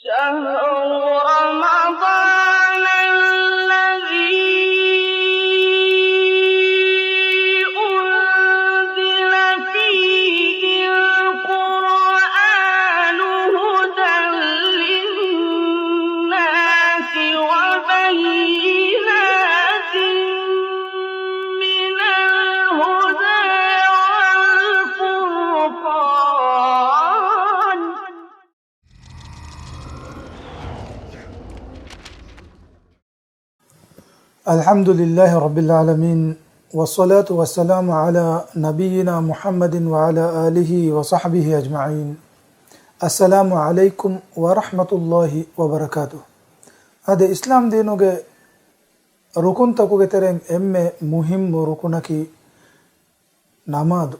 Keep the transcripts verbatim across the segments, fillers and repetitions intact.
شهر رمضان الذي أنزل فيه القرآن هدى للناس وبينات من الهدى والفرقان. الحمد لله رب العالمين، والصلاة والسلام على نبينا محمد وعلى آله وصحبه أجمعين. السلام عليكم ورحمة الله وبركاته. އަދި އިސްލާމް ދީނުގެ ރުކުންތަކުގެ ތެރެއިން އެންމެ މުހިއްމު ރުކުނަކީ ނަމާދު.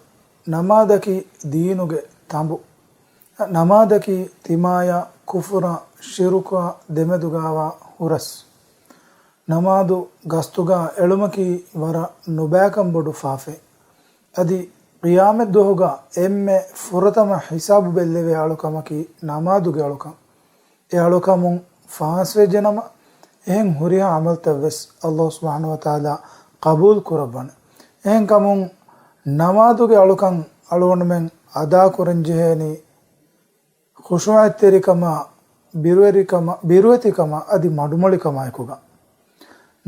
ނަމާދަކީ ދީނުގެ ތަނބު. ނަމާދަކީ ތިމާޔާ ކުފުރާ ޝިރުކާ ދެމެދުގާވާ ހުރަސް. ނަމާދު ގަސްތުގާ އެޅުމަކީ ވަރަށް ނުބައިކަން ބޮޑު ފާފައެއް. އަދި ޤިޔާމަތްދުވަހުގާ އެންމެ ފުރަތަމަ ހިސާބު ބެއްލެވޭ އަޅުކަމަކީ ނަމާދުގެ އަޅުކަން. އެ އަޅުކަމުން ފާސްވެއްޖެނަމަ، އެހެން ހުރިހާ ޢަމަލުތައްވެސް ﷲ ސުބްޙާނަހޫ ވަތަޢާލާ ޤަބޫލު ކުރައްވާނެ. އެހެންކަމުން ނަމާދުގެ އަޅުކަން އަޅުގަނޑުމެން އަދާކުރަންޖެހޭނީ ޚުޝޫޢަތްތެރިކަމާ، ބިރުވެރިކަމާ، ބިރުވެތިކަމާ އަދި މަޑުމޮޅިކަމާއެކުގަ.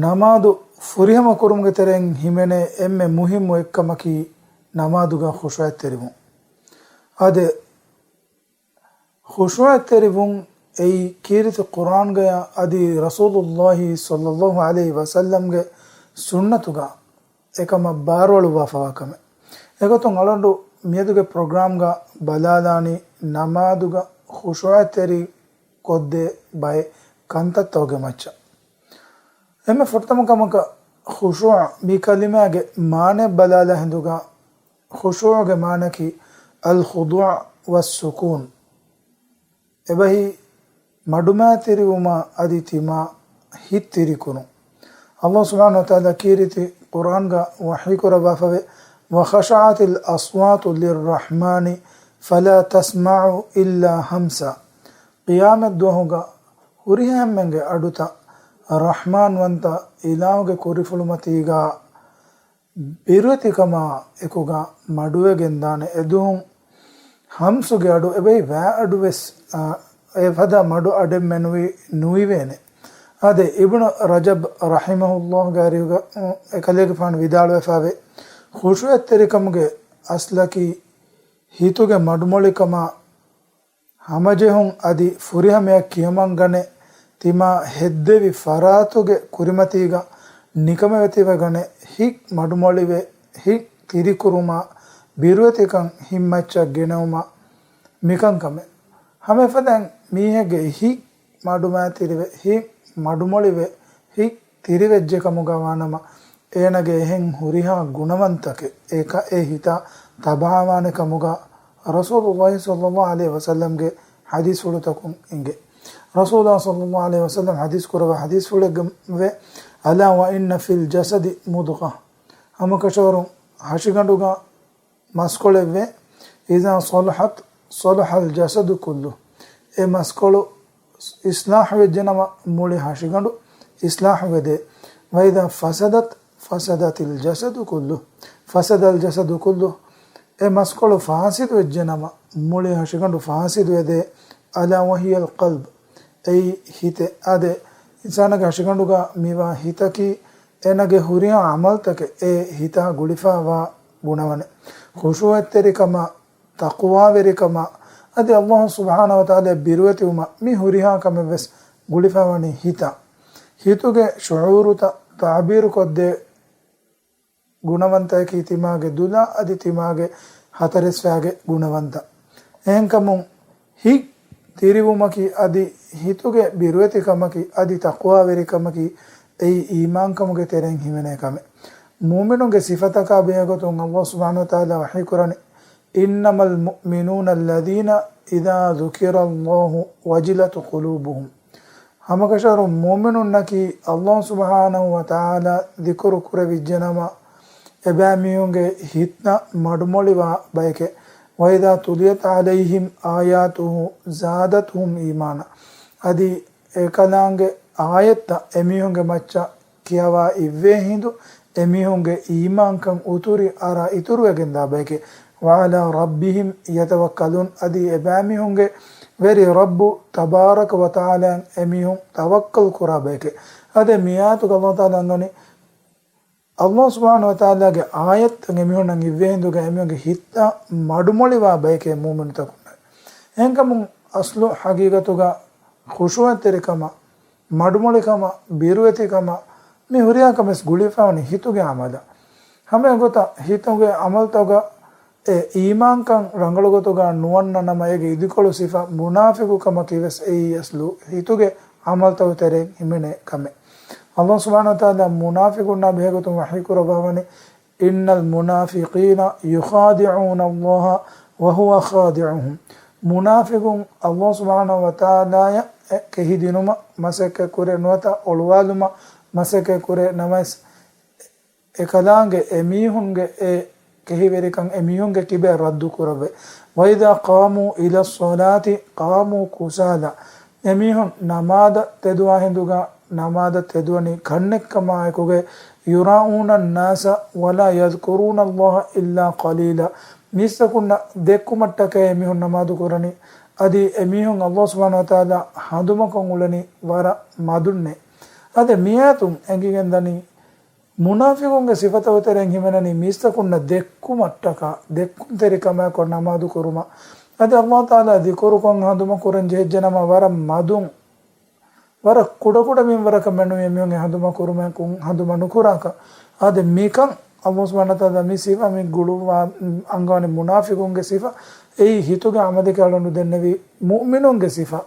ނަމާދު ފުރިހަމަ ކުރުމުގެ ތެރެއިން ހިމެނޭ އެންމެ މުހިއްމު އެއްކަމަކީ ނަމާދުގަ ޚުޝޫޢަތްތެރިވުން. އާދެ، ޚުޝޫޢަތްތެރިވުން އެއީ ކީރިތި ޤުރްއާންގަޔާ އަދި ރަސޫލުﷲ ޞައްލަﷲ ޢަލައިހި ވަސައްލަމްގެ ސުންނަތުގަ އެކަމަށް ބާރުއަޅުއްވާފަވާ ކަމެއް. އެގޮތުން އަޅުގަނޑު މިއަދުގެ ޕްރޮގްރާމްގަ ބަލާލާނީ ނަމާދުގަ ޚުޝޫޢަތްތެރި ކޮށްދޭ ބައެއް ކަންތައްތަކުގެ މައްޗަށް. އެންމެ ފުރަތަމަ ކަމަކަށް ޚުޝޫޢު މި ކަލިމާގެ މާނައެއް ބަލާލާ ހިނދުގަ، ޚުޝޫޢުގެ މާނައަކީ الخضوع والسكون. އެބަހީ މަޑުމައިތިރިވުމާ އަދި ތިމާ ހިތް ތިރިކުރުން. ﷲ ސުބްޙާނަހޫ ވަތަޢާލާ ކީރިތި ޤުރްއާންގަ ވަޙީކުރައްވާފަވޭ، وخشعت الأصوات للرحمن فلا تسمع إلا همسا. ޤިޔާމަތްދުވަހުގަ ހުރިހާ އެންމެންގެ އަޑުތައް ރަޙްމާންވަންތަ އިލާހުގެ ކުރިފުޅުމަތީގަ ބިރުވެތިކަމާ އެކުގަ މަޑުވެގެންދާނެ. އެދުވަހު ހަމްސުގެ އަޑު އެބައި ވައި އަޑުވެސް، އާ، އެފަދަ މަޑު އަޑެއް މެނުވީ ނުއިވޭނެ. އާދެ، އިބްނު ރަޖަބް ރަޙިމަހުﷲގެ އަރިހުގަ، އެކަލޭގެފާނު ވިދާޅުވެފަވޭ، ޚުޝޫޢަތްތެރިކަމުގެ އަސްލަކީ ހިތުގެ މަޑުމޮޅިކަމާ ހަމަޖެހުން އަދި ފުރިހަމަޔަށް ކިޔަމަންގަނެ، ތިމާ ހެއްދެވި ފަރާތުގެ ކުރިމަތީގަ ނިކަމެވެތިވެގަނެ، ހިތް މަޑުމޮޅިވެ، ހިތް ތިރިކުރުމާ، ބިރުވެތިކަން ހިތްމައްޗަށް ގެނައުމަށް މިކަންކަމެއް. ހަމައެފަދައިން މީހެއްގެ ހިތް މަޑުމައިތިރިވެ، ހިތް މަޑުމޮޅިވެ، ހިތް ތިރިވެއްޖެކަމުގަ ވާނަމަ، އޭނަގެ އެހެން ހުރިހާ ގުނަވަންތަކެއް އެކަ އެ ހިތާ ތަބާވާނެ ކަމުގަ ރަސޫލުﷲ ޞައްލަﷲ ޢަލައިހި ވަސައްލަމްގެ ޙަދީޘްފުޅުތަކުން އިނގޭ. ރަސޫލާ ޞައްލަﷲ ޢަލައިހި ވަސައްލަމް ޙަދީޘް ކުރައްވާ ޙަދީޘްފުޅެއްގަ ވޭ، ألا وإن في الجسد مضغة. ހަމަކަށަވަރުން ހަށިގަނޑުގަ މަސްކޮޅެއްވޭ، إذا صلحت صلح الجسد كله. އެ މަސްކޮޅު އިޞްލާޙުވެއްޖެނަމަ މުޅި ހަށިގަނޑު އިޞްލާޙުވެދޭ. وإذا فسدت فسدت الجسد كله، فسد الجسد كله. އެ މަސްކޮޅު ފާސިދުވެއްޖެނަމަ މުޅި ހަށިގަނޑު ފާސިދުވެދޭ. ألا وهي القلب. އެއީ ހިތެއް. އާދެ، އިންސާނާގެ ހަށިގަނޑުގަ މިވާ ހިތަކީ އޭނަގެ ހުރިހާ ޢަމަލުތަކެއް އެ ހިތާ ގުޅިފައިވާ ގުނަވަނެއް. ޚުޝޫޢަތްތެރިކަމާ، ތަޤްވާވެރިކަމާ، އަދި ﷲ ސުބްޙާނަހޫ ވަތަޢާލާ ބިރުވެތިވުމަށް މި ހުރިހާ ކަމެއްވެސް ގުޅިފައިވަނީ ހިތާ. ހިތުގެ ޝުޢޫރުތައް ތަޢުބީރުކޮށްދޭ ގުނަވަންތައަކީ ތިމާގެ ދުލާ އަދި ތިމާގެ ހަތަރެސްފައިގެ ގުނަވަންތަ. އެހެންކަމުން ހިތް ތިރިވުމަކީ އަދި ހިތުގެ ބިރުވެތިކަމަކީ އަދި ތަޤްވާވެރިކަމަކީ އެއީ އީމާންކަމުގެ ތެރެއިން ހިމެނޭ ކަމެއް. މުއުމިނުންގެ ސިފަތަކާ ބެހޭގޮތުން ﷲ ސުބްޙާނަހޫ ވަތަޢާލާ ވަޙީކުރަނީ، إنما المؤمنون الذين إذا ذكر الله وجلت قلوبهم. ހަމަކަށަވަރުން މުއުމިނުންނަކީ ﷲ ސުބްޙާނަހޫ ވަތަޢާލާ ޛިކުރު ކުރެވިއްޖެނަމަ، އެބައިމީހުންގެ ހިތްތައް މަޑުމޮޅިވާ ބައެކޭ. وإذا تليت عليهم آياته زادتهم إيمانا. އަދި އެކަލާނގެ އާޔަތްތައް އެމީހުންގެ މައްޗަށް ކިޔަވާ އިއްވޭ ހިނދު، އެމީހުންގެ އީމާންކަން އުތުރި އަރާ އިތުރުވެގެންދާ ބަޔެކޭ. وعلى ربهم يتوكلون، އަދި އެބައިމީހުންގެ ވެރި ރައްބު ތަބާރަކަ ވަތަޢާލާއަށް އެމީހުން ތަވައްކަލް ކުރާ ބަޔެކޭ. އަދި މިއާޔަތުގަ ﷲ ތަޢާލާ އަންގަނީ، ﷲ ސުބްޙާނަހޫ ވަތަޢާލާގެ އާޔަތްތައް އެމީހުންނަށް އިއްވޭ ހިނދުގަ އެމީހުންގެ ހިތްތައް މަޑުމޮޅިވާ ބަޔެކޭ މުއުމިނުތަކުންނަށް. އެހެންކަމުން އަސްލު ޙަޤީޤަތުގަ ޚުޝޫޢަތްތެރިކަމަށް، މަޑުމޮޅިކަމަށް، ބިރުވެތިކަމަށް މި ހުރިހާ ކަމެސް ގުޅިފަވަނީ ހިތުގެ ޢަމަލަށް. ހަމައެގޮތަށް ހިތުގެ ޢަމަލުތަކުގަ އެ އީމާންކަން ރަނގަޅުގޮތުގަ ނުވަންނަ ނަމަ، އޭގެ އިދިކޮޅު ސިފަ މުނާފިޤުކަމަކީވެސް އެއީ އަސްލު ހިތުގެ ޢަމަލުތަކުގެ ތެރެއިން ހިމެނޭ ކަމެއް. ﷲ ސުބްޙާނަހޫ ވަތަޢާލާ މުނާފިޤުންނާ ބެހޭގޮތުން ވަޙީކުރައްވާވަނީ، إن المنافقين يخادعون الله وهو خادعهم. މުނާފިޤުން ﷲ ސުބްޙާނަހޫ ވަތަޢާލާއަށް ކެހިދިނުމަށް މަސައްކަތްކުރޭ ނުވަތަ އޮޅުވާލުމަށް މަސައްކަތްކުރޭ ނަމަވެސް، އެކަލާނގެ އެމީހުންގެ އެ ކެހިވެރިކަން އެމީހުންގެ ކިބައިން ރައްދު ކުރައްވައި. وإذا قاموا إلى الصلاة قاموا كسالى. އެމީހުން ނަމާދަށް ތެދުވާ ހިނދުގަ ނަމާދަށް ތެދުވަނީ ކަންނެއްކަމާއެކުގައި. يراءون الناس ولا يذكرون الله إلا قليلا. މީސްތަކުންނަށް ދެއްކުމަށްޓަކައި އެމީހުން ނަމާދު ކުރަނީ. އަދި އެމީހުން ﷲ ސުބްޙާނަހޫ ވަތަޢާލާ ހަނދުމަކޮށް އުޅެނީ ވަރަށް މަދުންނޭ. އަދި މިއާޔަތުން އެނގިގެންދަނީ، މުނާފިޤުންގެ ސިފަތަކުގެ ތެރެއިން ހިމެނެނީ މީސްތަކުންނަށް ދެއްކުމަށްޓަކާ، ދެއްކުންތެރިކަމާއެކު ނަމާދު ކުރުމަށް. އަދި ﷲ ތަޢާލާ ޛިކުރުކޮށް ހަނދުމަ ކުރަން ޖެހިއްޖެނަމަ، ވަރަށް މަދުން، ވަރަށް ކުޑަކުޑަ މިންވަރަކަށް މެނުވީ އެމީހުން އެ ހަނދުމަ ކުރުމަކުން ހަނދުމަ ނުކުރާކަށް. އާދެ، މިކަން ﷲ ސުބްޙާނަހޫ ވަތަޢާލާ މި ސިފަ މި ގުޅުއްވާ، އަންގަވަނީ މުނާފިޤުންގެ ސިފަ. އެއީ ހިތުގެ ޢަމަލެކޭ އަޅުގަނޑު ދެންނެވީ މުއުމިނުންގެ ސިފަ.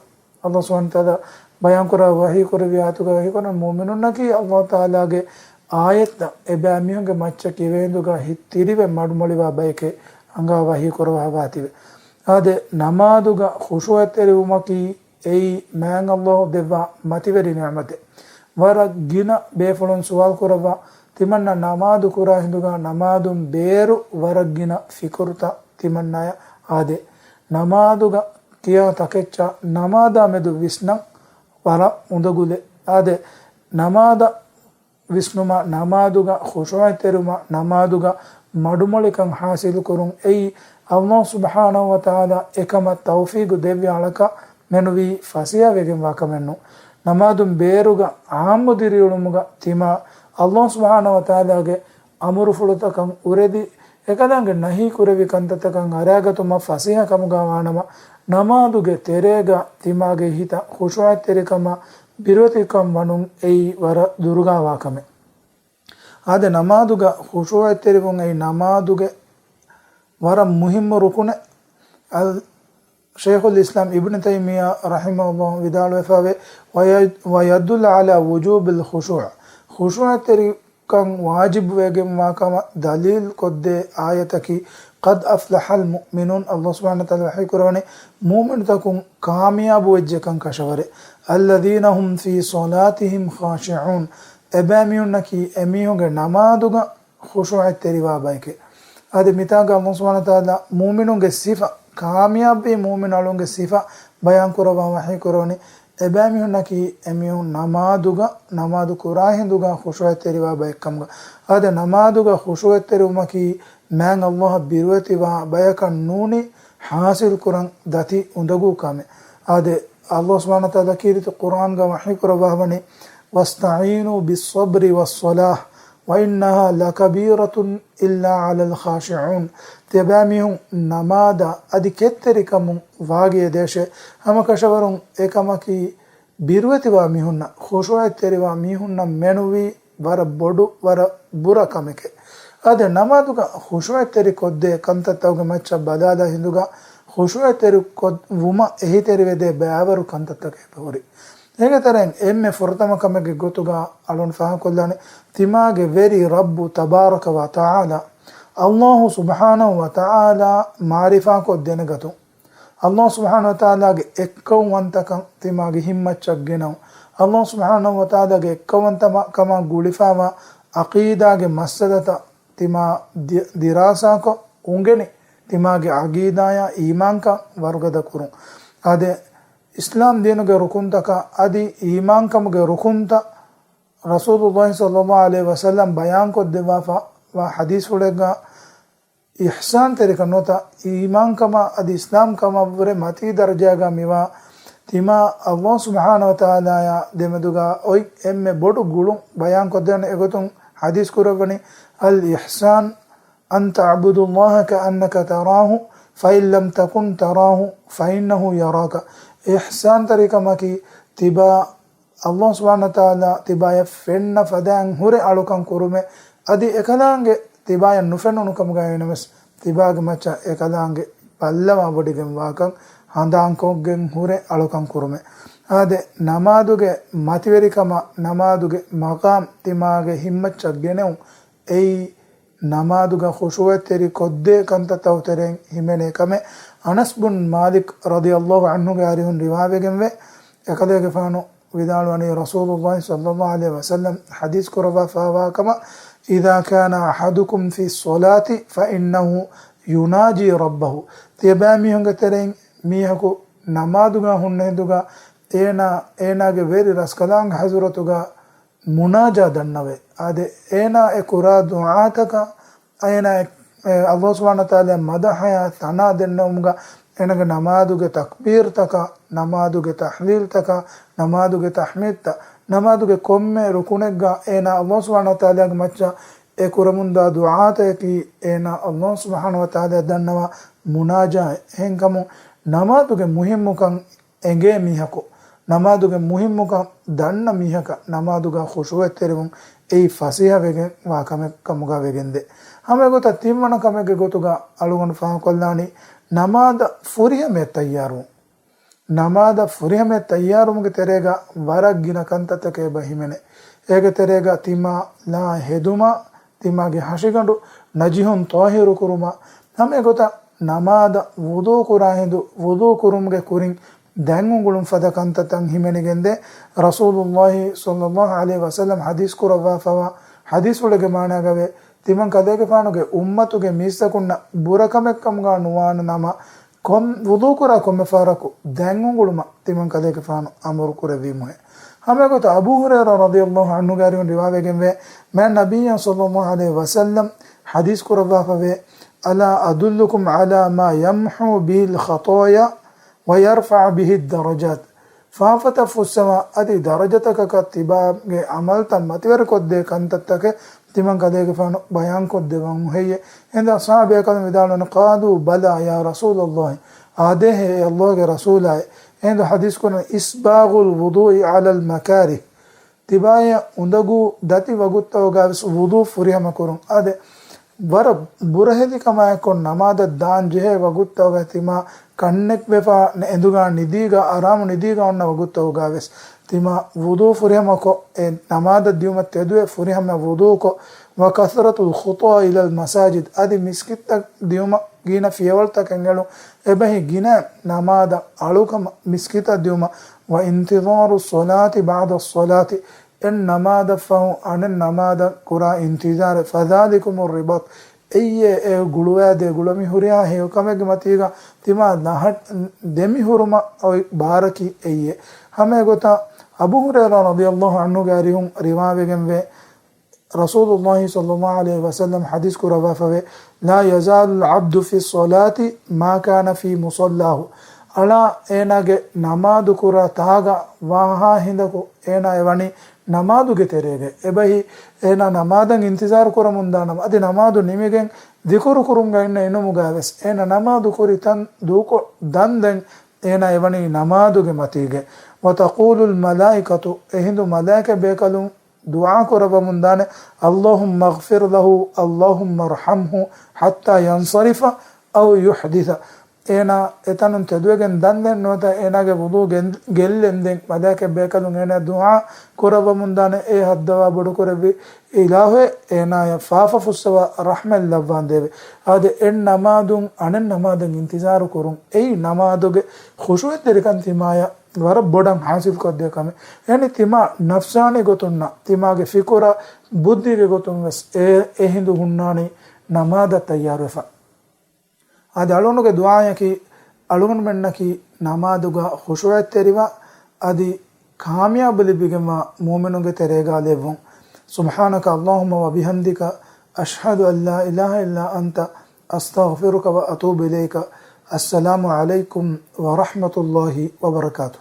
ﷲ ސުބްޙާނަހޫ ވަތަޢާލާ ބަޔާންކުރާ ވަޙީކުރެއްވި އާޔަތުގައި ވަޙީކުރަން، މުއުމިނުންނަކީ ﷲ ތަޢާލާގެ އާޔަތްތައް އެބައިމީހުންގެ މައްޗަށް ކިޔެވޭ ހިނދުގަ ހިތް ތިރިވެ މަޑުމޮޅިވާ ބަޔެކޭ އަންގާ ވަޙީކުރައްވާފައިވާތީވެ. އާދެ، ނަމާދުގަ ޚުޝޫޢަތްތެރިވުމަކީ އެއީ މާތް ﷲ ދެއްވާ މަތިވެރި ނިޢުމަތެއް. ވަރަށް ގިނަ ބޭފުޅުން ސުވާލު ކުރައްވާ، ތިމަންނަ ނަމާދު ކުރާ ހިނދުގަ ނަމާދުން ބޭރު ވަރަށް ގިނަ ފިކުރުތައް ތިމަންނަޔަށް. އާދެ، ނަމާދުގަ ކިޔާ ތަކެއްޗާ ނަމާދާ މެދު ވިސްނަން ވަރަށް އުނދަގުލެއް. އާދެ، ނަމާދަށް ވިސްނުމަށް، ނަމާދުގަ ޚުޝޫޢަތްތެރިވުމަށް، ނަމާދުގަ މަޑުމޮޅިކަން ޙާޞިލުކުރުން އެއީ ﷲ ސުބްޙާނަހޫ ވަތަޢާލާ އެކަމަށް ތައުފީޤު ދެއްވި އަޅަކަށް މެނުވީ ފަސޭހަވެގެންވާ ކަމެއްނޫން. ނަމާދުން ބޭރުގަ ޢާއްމު ދިރިއުޅުމުގަ ތިމާ ﷲ ސުބްޙާނަހޫ ވަތަޢާލާގެ އަމުރުފުޅުތަކަށް އުރެދި، އެކަލާނގެ ނަހީ ކުރެއްވި ކަންތައްތަކަށް އަރައިގަތުމަށް ފަސޭހަ ކަމުގަ ވާނަމަ، ނަމާދުގެ ތެރޭގަ ތިމާގެ ހިތަށް ޚުޝޫޢަތްތެރިކަމާ ބިރުވެތިކަން ވަނުން އެއީ ވަރަށް ދުރުގަވާ ކަމެއް. އާދެ، ނަމާދުގަ ޚުޝޫޢަތްތެރިވުން އެއީ ނަމާދުގެ ވަރަށް މުހިއްމު ރުކުނެއް. އަލް ޝައިޚުލް އިސްލާމް އިބްނު ތައިމިއްޔާ ރަޙިމަހުﷲ ވިދާޅުވެފައިވޭ، ވަޔަ-، ويدل على وجوب الخشوع، ޚުޝޫޢަތްތެރިކަން ވާޖިބުވެގެންވާ ކަމަށް ދަލީލް ކޮށްދޭ އާޔަތަކީ، قد أفلح المؤمنون، ﷲ ސުބްޙާނަހޫ ވަތަޢާލާ ވަޙީކުރަވަނީ، މުއުމިނުތަކުން ކާމިޔާބުވެއްޖެކަން ކަށަވަރެއް. الذين هم في صلاتهم خاشعون، އެބައިމީހުންނަކީ އެމީހުންގެ ނަމާދުގަ ޚުޝޫޢަތްތެރިވާ ބަޔެކޭ. އަދި މިތާގަ ﷲ ސުބްޙާނަހޫ ވަތަޢާލާ މުއުމިނުންގެ ސިފަ، ކާމިޔާބުވި މުއުމިނު އަޅުންގެ ސިފަ ބަޔާންކުރައްވާ ވަޙީކުރަވަނީ، އެބައިމީހުންނަކީ އެމީހުން ނަމާދުގަ، ނަމާދު ކުރާ ހިނދުގަ ޚުޝޫޢަތްތެރިވާ ބައެއްކަމުގަ. އާދެ، ނަމާދުގަ ޚުޝޫޢަތްތެރިވުމަކީ މާތް ﷲ އަށް ބިރުވެތިވާ ބަޔަކަށް ނޫނީ ޙާޞިލުކުރަން ދަތި އުނދަގޫ ކަމެއް. އާދެ، ﷲ ސުބްޙާނަހޫ ވަތަޢާލާ ކީރިތި ޤުރްއާންގަ ވަޙީކުރައްވާވަނީ، واستعينوا بالصبر والصلاة وإنها لكبيرة إلا على الخاشعين. ތިޔަބައިމީހުން ނަމާދާ އަދި ކެތްތެރިކަމުން ވާގިޔަދޭށޭ. ހަމަކަށަވަރުން އެކަމަކީ ބިރުވެތިވާ މީހުންނަށް، ޚުޝޫޢަތްތެރިވާ މީހުންނަށް މެނުވީ ވަރަށް ބޮޑު، ވަރަށް ބުރަ ކަމެކޭ. އާދެ، ނަމާދުގަ ޚުޝޫޢަތްތެރި ކޮށްދޭ ކަންތައްތަކުގެ މައްޗަށް ބަލާލާ ހިނދުގަ، ޚުޝޫޢަތްތެރި ކޮށް ވުމަށް އެހީތެރިވެދޭ ބައިވަރު ކަންތައްތަކެއް އެބަހުރި. އޭގެ ތެރެއިން އެންމެ ފުރަތަމަ ކަމެއްގެ ގޮތުގަ އަޅުން ފާހަގަކޮށްލާނެ، ތިމާގެ ވެރި ރައްބު ތަބާރަކަ ވަ ތަޢާލާ، ﷲ ސުބްޙާނަހޫ ވަ ތަޢާލާ މަޢުރިފާކޮށް ދެނެގަތުން. ﷲ ސުބްޙާނަހޫ ވަތަޢާލާގެ އެއްކައުވަންތަކަން ތިމާގެ ހިތްމައްޗަށް ގެނައުން. ﷲ ސުބްޙާނަހޫ ވަތަޢާލާގެ އެއްކައުވަންތަކަމާ ގުޅިފައިވާ ޢަޤީދާގެ މައްސަލަތައް ތިމާ ދި-، ދިރާސާކޮށް އުނގެނި، ތިމާގެ ޢަޤީދާޔާ އީމާންކަން ވަރުގަދަ ކުރުން. އާދެ، އިސްލާމް ދީނުގެ ރުކުންތަކަށް އަދި އީމާންކަމުގެ ރުކުންތައް ރަސޫލުﷲ ޞައްލަﷲ ޢަލައިހި ވަސައްލަމް ބަޔާންކޮށްދެއްވާފަވާ ޙަދީޘްފުޅެއްގަ އިޙްސާންތެރިކަން ނުވަތަ އީމާންކަމާ އަދި އިސްލާމްކަމަށްވުރެ މަތީ ދަރަޖާގަ މިވާ ތިމާ ﷲ ސުބްޙާނަހޫ ވަތަޢާލާއާ ދެމެދުގަ އޮތް އެންމެ ބޮޑު ގުޅުން ބަޔާންކޮށްދޭން އެގޮތުން ޙަދީޘް ކުރައްވަނީ، الإحسان أن تعبد الله كأنك تراه فإن لم تكن تراه فإنه يراك. އިޙްސާންތެރިކަމަކީ ތިބާ ﷲ ސުބްޙާނަހޫ ވަތަޢާލާ ތިބާޔަށް ފެންނަ ފަދައިން ހުރެ އަޅުކަން ކުރުމެއް، އަދި އެކަލާނގެ ތިބާޔަށް ނުފެނުނު ކަމުގައި ނަމަވެސް، ތިބާގެ މައްޗަށް އެކަލާނގެ ބައްލަވާވޮޑިގެން ވާކަން ހަނދާންކޮށްގެން ހުރެ އަޅުކަން ކުރުމެއް. އާދެ، ނަމާދުގެ މަތިވެރިކަމާ، ނަމާދުގެ މަޤާމް ތިމާގެ ހިތްމައްޗަށް ގެނެވުން، އެއީ ނަމާދުގަ ޚުޝޫޢަތްތެރި ކޮށްދޭ ކަންތައްތަކު ތެރެއިން ހިމެނޭ ކަމެއް. އަނަސް ބުން މާލިކް ރަޟިޔަﷲ ޢަންހުގެ އަރިހުން ރިވާވެގެންވޭ، އެކަލޭގެފާނު ވިދާޅުވަނީ، ރަސޫލުﷲ ޞައްލަﷲ ޢަލައިހި ވަސައްލަމް ޙަދީޘް ކުރައްވާފައިވާ ކަމަށް، إذا كان أحدكم في الصلاة فإنه يناجي ربه. ތިޔަބައިމީހުންގެ ތެރެއިން މީހަކު ނަމާދުގަ ހުންނަ ހިނދުގަ އޭނާ، އޭނާގެ ވެރި ރަސްކަލާނގެ ޙަޟްރަތުގަ މުނާޖާ ދަންނަވައި. އާދެ، އޭނާ އެ ކުރާ ދުޢާތަކަށް އޭނާ އެ، އެ، ﷲ ސުބްޙާނަހޫ ވަތަޢާލާ މަދަޙަޔާ ޘަނާ ދެންނެވުމުގަ އޭނާގެ ނަމާދުގެ ތަކްބީރުތަކާ، ނަމާދުގެ ތަޙްލީލްތަކާ، ނަމާދުގެ ތަޙްމީދުތައް، ނަމާދުގެ ކޮންމެ ރުކުނެއްގަ އޭނާ ﷲ ސުބްޙާނަހޫ ވަތަޢާލާގެ މައްޗަށް އެ ކުރަމުންދާ ދުޢާތަކަކީ އޭނާ ﷲ ސުބްޙާނަހޫ ވަތަޢާލާ ދަންނަވާ މުނާޖާއެއް. އެހެންކަމުން ނަމާދުގެ މުހިއްމުކަން އެނގޭ މީހަކު، ނަމާދުގެ މުހިއްމުކަން ދަންނަ މީހަކަށް ނަމާދުގަ ޚުޝޫޢަތްތެރިވުން އެއީ ފަސޭހަވެގެން ވާ ކަމެއް ކަމުގަ ވެގެންދޭ. ހަމައެގޮތަށް ތިންވަނަ ކަމެއްގެ ގޮތުގަ އަޅުގަނޑު ފާހަގަކޮށްލާނީ ނަމާދަށް ފުރިހަމަޔަށް ތައްޔާރުވުން. ނަމާދަށް ފުރިހަމަޔަށް ތައްޔާރުވުމުގެ ތެރޭގަ ވަރަށް ގިނަ ކަންތައްތަކެއް އެބަ ހިމެނޭ. އޭގެ ތެރޭގަ ތިމާ ލާ ހެދުމާ، ތިމާގެ ހަށިގަނޑު ނަޖިހުން ޠާހިރު ކުރުމާ، ހަމައެގޮތަށް ނަމާދަށް ވުޟޫ ކުރާ ހިނދު ވުޟޫ ކުރުމުގެ ކުރިން ދަތް އުނގުޅުން ފަދަ ކަންތައްތައް ހިމެނިގެންދޭ. ރަސޫލުﷲ ޞައްލަﷲ ޢަލައިހި ވަސައްލަމް ޙަދީޘް ކުރައްވާފަވާ ޙަދީޘްފުޅެއްގެ މާނާގަވޭ، ތިމަން ކަލޭގެފާނުގެ އުއްމަތުގެ މީސްތަކުންނަށް ބުރަކަމެއްކަމުގަ ނުވާނެ ނަމަ، ކޮން ވުޟޫ ކުރާ ކޮންމެ ފަހަރަކު ދަތް އުނގުޅުމަށް ތިމަން ކަލޭގެފާނު އަމުރު ކުރެއްވީމުހޭ. ހަމައެގޮތަށް އަބޫ ހުރައިރާ ރަޟިޔަﷲ ޢަންހުގެ އަރިހުން ރިވާވެގެންވޭ، މާތް ނަބިއްޔާ ޞައްލަﷲ ޢަލައިހި ވަސައްލަމް ޙަދީޘް ކުރައްވާފަވޭ، ألا أدلكم على ما يمحو به الخطايا ويرفع به الدرجات. ފާފަތައް ފުއްސަވާ އަދި ދަރަޖަތަކަކަށް ތިބާގެ ޢަމަލުތައް މަތިވެރިކޮށްދޭ ކަންތައްތަކެއް ތިމަން ކަލޭގެފާނު ބަޔާންކޮށްދެއްވަމު ހެއްޔޭ؟ އެހިނދު އަޞްޙާބު ބޭކަލުން ވިދާޅުވަނީ، قَالُوا بَلَىٰ يَا رَسُولَ اللَّهِ، އާދޭހޭ އެ ﷲ ގެ ރަސޫލާއޭ. އެހިނދު ޙަދީޘް ކުރަނީ، إِسْبَاغُ الْوُضُوءِ عَلَى الْمَكَارِهِ، ތިބާޔަށް އުނދަގޫ ދަތި ވަގުތުތަކުގަވެސް ވުޟޫ ފުރިހަމަ ކުރުން. އާދެ، ވަރަށް ބުރަހެލިކަމާއެކު ނަމާދަށް ދާން ޖެހޭ ވަގުތުތަކުގަ ތިމާ ކަންނެތްވެފާ އެނދުގަ ނިދީގަ އަރާމު ނިދީގަ އޮންނަ ވަގުތުތަކުގަވެސް ތިމާ ވުޟޫ ފުރިހަމަކޮށް އެ ނަމާދަށް ދިއުމަށް ތެދުވެ ފުރިހަމަ ވުޟޫކޮށް، وَكَثْرَةُ الْخُطَىٰ إِلَى الْمَسَاجِدِ، އަދި މިސްކިތަށް ދިއުމަށް ގިނަ ފިޔަވަޅުތަކެއް އެޅުން، އެބަހީ ގިނަ ނަމާދަށް އަޅުކަމަށް މިސްކިތަށް ދިއުމަށް، وَانْتِظَارُ الصَّلَاةِ بَعْدَ الصَّلَاةِ، އެއް ނަމާދަށްފަހު އަނެއް ނަމާދަށް ކުރާ އިންތިޒާރެއް، فَذَٰلِكُمُ الرِّبَاطُ، އެއީ އެ ގުޅުވާދޭ ގުޅަމި ހުރިހާ ހެޔޮކަމެއްގެ މަތީގަ ތިމާ ލަހަށް ދެމިހުރުމަށް އޮތް ބާރަކީ އެއީ. ހަމައެގޮތަށް އަބޫ ހުރައިރާ ރަޟިޔަﷲ ޢަންހުގެ އަރިހުން ރިވާވެގެންވޭ، ރަސޫލުﷲ ޞައްލަﷲ ޢަލައިހި ވަސައްލަމް ޙަދީޘް ކުރައްވާފަވޭ، لَا يَزَالُ الْعَبْدُ فِي الصَّلَاةِ مَا كَانَ فِي مُصَلَّاهُ، އަޅާ އޭނާގެ ނަމާދު ކުރާ ތާގަ ވާހާ ހިނދަކު އޭނާ އެވަނީ ނަމާދުގެ ތެރޭގަ. އެބަހީ އޭނާ ނަމާދަށް އިންތިޒާރު ކުރަމުންދާނަމަ، އަދި ނަމާދު ނިމިގެން ޛިކުރު ކުރުމުގަ އިންނަ އިނުމުގަވެސް އޭނާ ނަމާދު ކުރި ތަން ދޫކޮށް ދަންދެން އޭނާ އެވަނީ ނަމާދުގެ މަތީގަ. وَتَقُولُ الْمَلَائِكَةُ، އެހިނދު މަލާއިކަ ބޭކަލުން ދުޢާ ކުރައްވަމުންދާނެ، اللَّهُمَّ اغْفِرْ لَهُ، اللَّهُمَّ ارْحَمْهُ حَتَّىٰ يَنْصَرِفَ أَوْ يُحْدِثَ. އޭނާ އެތަނުން ތެދުވެގެން ދަންދެން ނުވަތަ އޭނާގެ ވުޟޫ ގެން-، ގެއްލެންދެން މަލާއިކަ ބޭކަލުން އޭނާ ދުޢާ ކުރައްވަމުންދާނެ، އޭ ހައްދަވާ ބޮޑުކުރެއްވި އިލާހުއޭ، އޭނާޔަށް ފާފަ ފުއްސަވާ ރަޙްމަތް ލައްވާނދޭވެ. އާދެ، އެއް ނަމާދުން އަނެއް ނަމާދަށް އިންތިޒާރު ކުރުން، އެއީ ނަމާދުގެ ޚުޝޫޢަތްތެރިކަން ތިމާޔަށް ވަރަށް ބޮޑަށް ޙާޞިލްކޮށްދޭ ކަމެއް. އެހެނީ ތިމާ ނަފްސާނީ ގޮތުންނަށް، ތިމާގެ ފިކުރަށް، ބުއްދީގެ ގޮތުން ވެސް އެ، އެހިނދު ހުންނާނީ ނަމާދަށް ތައްޔާރުވެފަ. އާދެ، އަޅުގަނޑުގެ ދުޢާއަކީ، އަޅުގަނޑުމެންނަކީ ނަމާދުގަ ޚުޝޫޢަތްތެރިވާ އަދި ކާމިޔާބު ލިބިގެންވާ މުއުމިނުންގެ ތެރޭގަ ލެއްވުން. سبحانك اللهم وبحمدك، أشهد أن لا إله إلا أنت، أستغفرك وأتوب إليك. السلام عليكم ورحمة الله وبركاته.